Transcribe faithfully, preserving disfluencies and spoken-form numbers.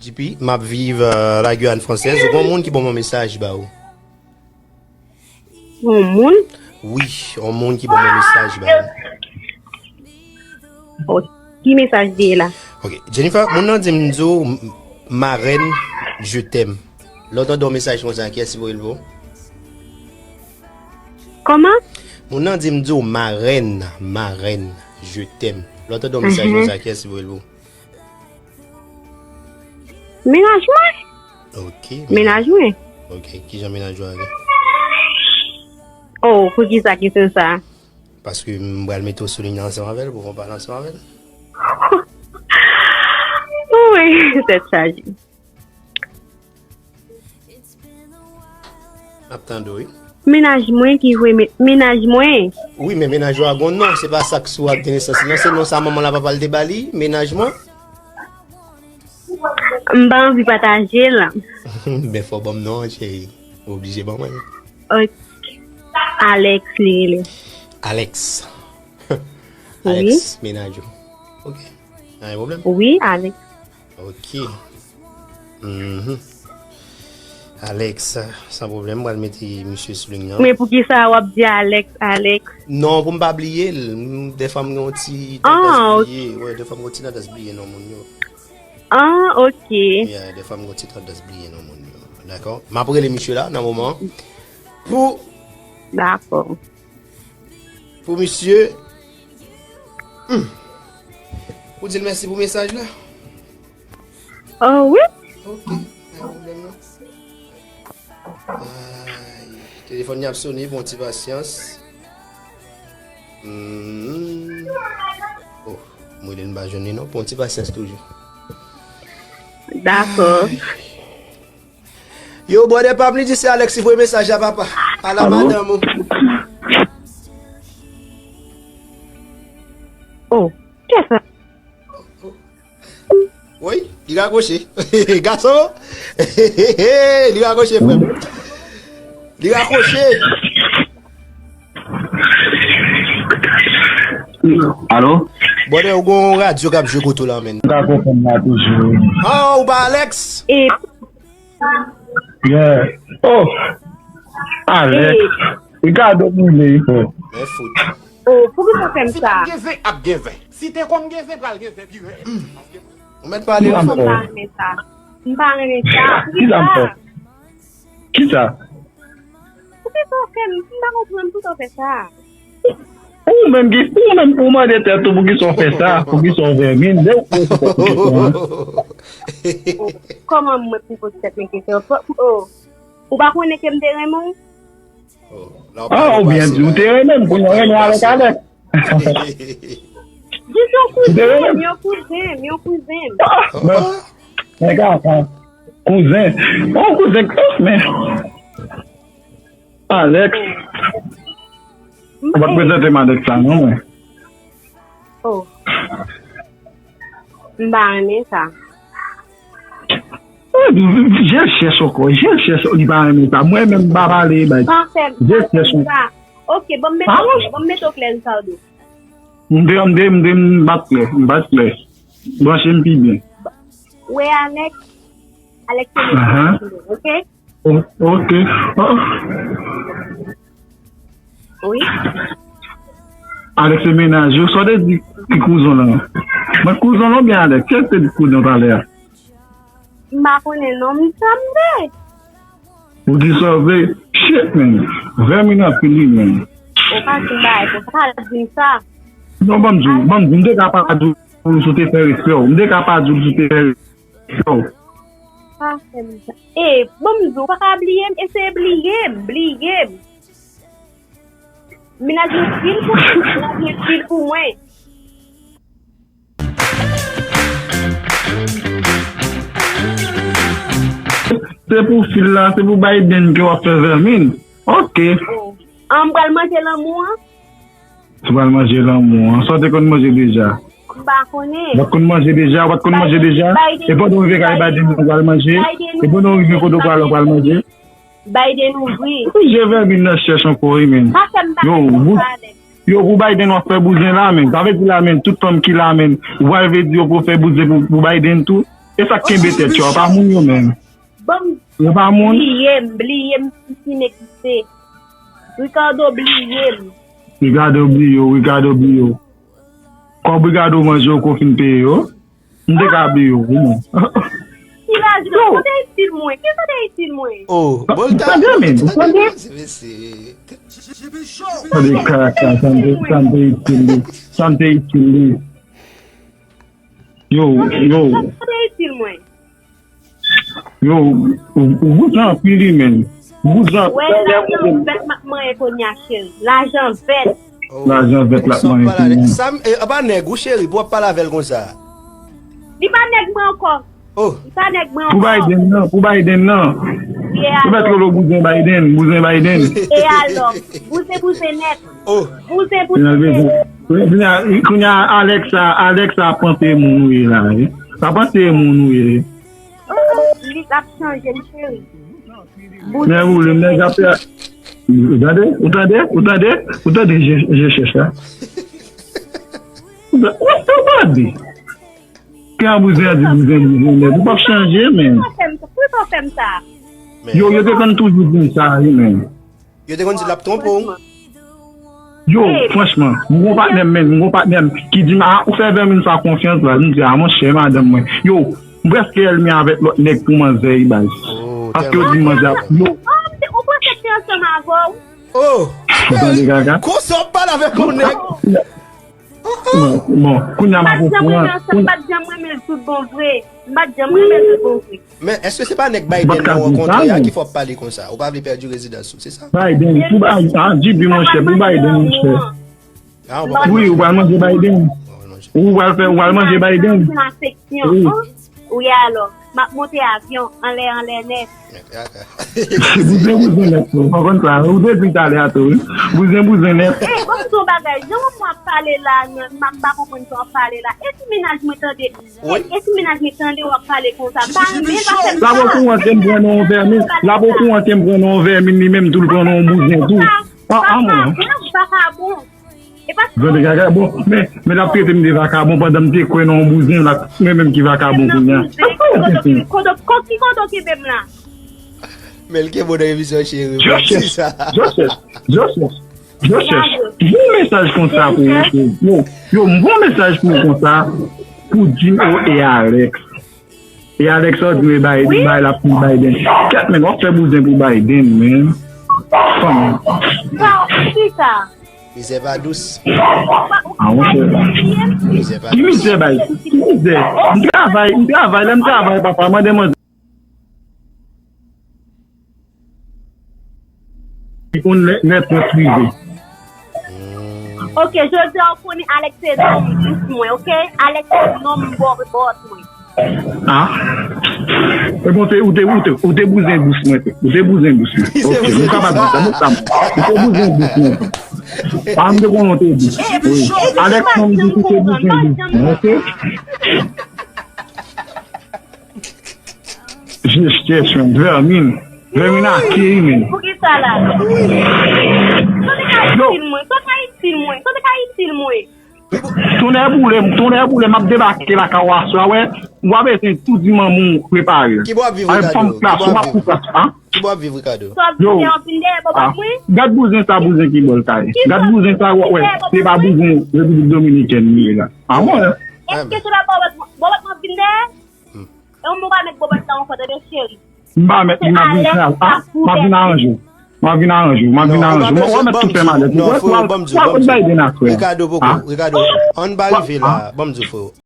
Depi m ap viv euh, la Guyane Française, ou gon moun ki ban mwen mesaj ba ou? Yon moun? Wi, yon moun ki ban mwen mesaj ba ou. Oh, ki mesaj li ye la? Ok, Jennifer, moun nan di m di w m- marèn, je t'aime. Lè w tande yon mesaj konsa, kiyès ki voye l pou ou? Kòman? Moun nan di m di w marèn, marèn, je t'aime. Lè w tande yon mesaj konsa, kiyès ki voye l pou ou? Mennaj mwen. Ok. Mennaj mwen. Ok, kijan mennaj ou a ye? Oh, poukisa kesyon sa? Paske m pral mete w sou liy nan ansanm avè l pou fè yon pale ansanm avè l. Wi, tèt chaje. Ap tande w, wi. Mennaj mwen ki vre, men- mennaj mwen. Wi, men mennaj ou a gon non, se pa sa k sou ak de nesans li non, se non sa manman l ak papa l te ba li, mennaj mwen. M pa anvi pataje l. Ben fò ban m non an, cheri. Ou oblije ban mwen l. Ok. Alex li rele. Alex. Alex, mennaj ou. Ok. Pa gen pwoblèm. Wi, Alex. Ok. Mhm. Alex, san pwoblèm, m pral mete misye sou liy nan. Men poukisa w ap di Alex, Alex? Non, pou m pa bliye l. M- Defwa m gen yon ti tandans bliye. Wi, defwa m gen yon ti tandans bliye non moun yo. Ah, ok. Yeah, defwa m gen yon ti tandans bliye non moun yo. Dakò? M ap rele misye la nan moman an. Pou Dakò. Pou misye. Hmm. Ou di l mèsi pou mesaj la? Oh, wi. Ok, pa gen pwoblèm non. Ay, telefòn li ap sone, pran ti pasyans. Hmm. Oh, m rele l m pa jwenn li non, pran ti pasyans toujou. Dakò. Ay. Yo, brother pa m li di se Alex ki voye mesaj la, papa. Pale a madanm ou. Oh, kiyès sa? Wi, li rakwoche. Gason, li rakwoche, frè m. Li rakwoche. Alo? Brother, ou gon radyo k ap jwe kote w la, menn. M ka konprann la toujou. Ah, ou pa Alex? E Yeah. Oh! Alex. Ricardo boule, frè. Men fout. Oh, poukisa w fè m sa? Si pa t gen zen, ap gen zen. Si te konn gen zen, pral gen zen pi rèd. Ou mèt pale. Kisa m fè? M pa renmen sa. M pa renmen sa. Kisa m fè? Kisa? Poukisa w fè m? M pa konprann poukisa w fè sa. Ou menm ki, ou menm, ou mande tèt ou poukisa w fè sa, poukisa w vèmin, lè ou poze tèt ou kesyon an. Kòman mwen pou poze tèt mwen kesyon? Oh, ou pa konnen ke m te renmen w? Ah, oubyen di ou te renmen m, kounye a w renmen avèk Alex. Jis yon kouzen, yon kouzen, yon kouzen. Ah, men, men, kaka. Kouzen. Yon kouzen, men. Alex. Ou pa t prezante m Alex sa non, mwen. Oh. M pa renmen sa. Jèl chèch ankò, jèl chèch li pa renmen sa. Mwen menm m pa pale bay. Jèl chèch ankò. Ok, ban m mete w klè, ban m mete w klè, Ricardo. M de, m de, m de, m bat klè, m bat klè. Branche m pi byen. Wè Alex, Alex se mennaj mwen, ok? O- Ok. Ah. Wi. Alex se mennaj ou, sa w te di ki kouzon lan? Mwen kouzon lan oubyen Alex? Kiyès te di kouzon talè a? M pa konnen non, m sanble. Ou di sa vle? Shit, man. Vèmin anpil wi, man. Ou pa di m bagay, ou pa di m sa. Non, ban m di w, ban m di w, m te ka pa di w si w te fè respè w. M te ka pa di w si w te fè respè w. Pa fè m sa. E, ban m di w, ou pa ka bliye m, eseye bliye m, bliye m. Mennaj mwen pil pou mwen, mennaj mwen pil pou mwen. Se pou fil la, se pou Biden ke w ap fè vèmin. Ok. Oh. An, m pral manje lanmou an? Ou pral manje lanmou an. Sa w te konn manje deja? M pa konnen. W pa t konn manje deja, w pa t konn manje deja. E pandan w rive kay Biden, ou pral manje? E pandan w rive kote w pral, ou pral manje? Biden ouvri. Ou je vèmin nan chèch ankò wi, men. Yo, pou Biden w ap fè bouzen la, men. Sa vle di la, men, tout fanm ki la, men. Ou pral vle di yo pou fè bouzen pou, pou Biden tou? E sa k kenbe tèt yo, pa moun yo menm. Yo pa moun. Bliye m, bliye m si m egziste. Ricardo bliye m. Ricardo bliye w, Ricardo bliye w. Kòb Ricardo manje w ke w fin peye yo. M te ka bliye w, wi, mwen. Ki laj la? Sa te itil mwen. Ki sa te itil mwen? Oh, bon, ta- Tande, men. Tande. Tande, kaka, sa m te, sa m te itil li. Sa m te itil li. Yo, yo. Sa te itil mwen. Yo, ou, ou bouzen anpil, wi, men. Ou bouzen anpil. Wè, lajan vèt m ap manyen kounye a, cheri. Lajan vèt. Lajan vèt l ap manyen kounye a. Sa m, e, apa nèg ou, cheri, pou w ap pale avè l konsa? Li pa nèg mwen ankò. Oh. Li pa nèg mwen ankò. Pou Biden nan, pou Biden nan. Ou mèt rele w bouzen Biden, bouzen Biden. E alò, bouzen, bouzen nèt. Oh. Bouzen, bouzen nèt. Kounye a, kounye a, Alexa, Alexa panse moun ou ye la, wi. Sa panse moun ou ye. Oh, li ap chanje, m cheri. Men ou, le nèg ap fè. Ou tande? Ou tande? Ou tande? Ou tande? Je, je chèch la. Ou tande? Kan bouzen an di bouzen, bouzen nèg, ou p ap chanje, men. Pou sa w fè m sa? Pou sa w fè m sa? Yo, yo te konn toujou di m sa, wi, men. Yo te konn di l ap twonpe w. Yo, franchman, m gon patnè m, men, m gon patnè m ki di m, "Ah, ou fè Vermine sa konfyans la." M di, "Ah, monchè, madanm mwen." Yo, m prèske ènmi avèk lòt nèg pou manzè, baz. Paske yo di m manzè ap, yo. Oh, ou panse se ansanm avè w? Oh! Ou tande, kaka? Konsa w ap pale avèk yon nèg? Bon, bon, kounye a m ap pran. M pa t janm renmen l tout bon vre. M pa t janm renmen l tout bon vre. Men, èske se pa nèg Biden nan w rankontre a ki fè w ap pale konsa? Ou pa vle pèdi rezidans ou, se sa? Biden, pou Biden, ah, J P, monchè, pou Biden, monchè. Ah, ou pa pral manje. Wi, ou pral manje Biden. Ou pral fè, ou pral manje Biden. Wi. Wi, alò, m ap monte avyon anlè, anlè nèt. Bouzen, bouzen nèt, non, pa konn sa. Ou te di talè a tou, wi. Bouzen, bouzen nèt. Ey, bon, m di w bagay. Jan w ap pale la, m pa konprann jan w ap pale la. E ti mennaj mwen tande. E, e ti mennaj mwen tande w ap pale konsa. Pa renmen, pa fè m sa. L ap okouran ke m pran nan yon vèmin. L ap okouran ke m pran nan yon vèmin, li menm tou, l pran nan yon bouzen tou. An, an, mwen. Vakabon, vakabon. Tande kaka, bon, men, men l ap trete m de vakabon pandan m te kwè nan yon bouzen, l ap, mwen menm ki vakabon kounye a. Kote, kote, kote, ki kote w kenbe m la? Men l kenbe w nan emisyon cheri, mwen di sa. Joseph, Joseph, Joseph, Joseph, bon mesaj konsa pou ou, yo, yo, bon mesaj pou ou konsa, pou Jim O e Alex. E Alex ò di men Biden, bay la pou Biden. Kèt men, w ap fè bouzen pou Biden, men. Fanm. Sa, ki sa? Mizè pa dous. Ah, monchè. Mizè pa dous. Ki mizè, bay? Ki mizè? M travay, m travay, lè m travay, papa, mande manzè. Yon nè-, nètwòk prive. Ok, jodi a ou konnen Alex se nonm bous mwen, ok? Alex se nonm bò-, bòs mwen. Ah? E bon, te, ou te, ou te, ou te bouzen bous mwen tou. Ou te bouzen bous mwen. Ok, nou kapab di sa, nou kapab. Ou te bouzen bous mwen tou. Ah, m te konnen ou te bous. Wi. Alex, nonm di ou te bouzen bous mwen, ok? Jistès, men. Vèmin. Vèmin ake, men. Poukisa la? Sa te ka itil mwen? Sa te ka itil mwen? Sa te ka itil mwen? Tonnè boule m, tonnè boule m, m ap debake lakay ou aswè, wè. Ou pa bezwen tou di manman w prepare l. Ki bò w ap viv, Ricardo? Fanm klas, ou pa pou klas, an? Ki bò w ap viv, Ricardo? Sa w ap di, se yon vin dèyè bòbòt mwen? Gad bouzen sa, bouzen ki bò l ta ye. Gad bouzen sa, wè, wè. Se pa bouzen Repiblik Dominikèn li ye la. Ah, mwen. Èske se pa bòbòt mwen, bòbòt mwen vin dèyè? E w mwen pa met bòbòt la ankò, tande cheri. M pa met, m ap vin fè, ah, m ap vin aranje w. M ap vin aranje w, m ap vin aranje w. Mwen, mwen met tou fè malèt. Ou wè, ou wè, ou wè, Biden aswè. Ricardo poko, Ricardo, ann pa rive la, ban m di w, freo.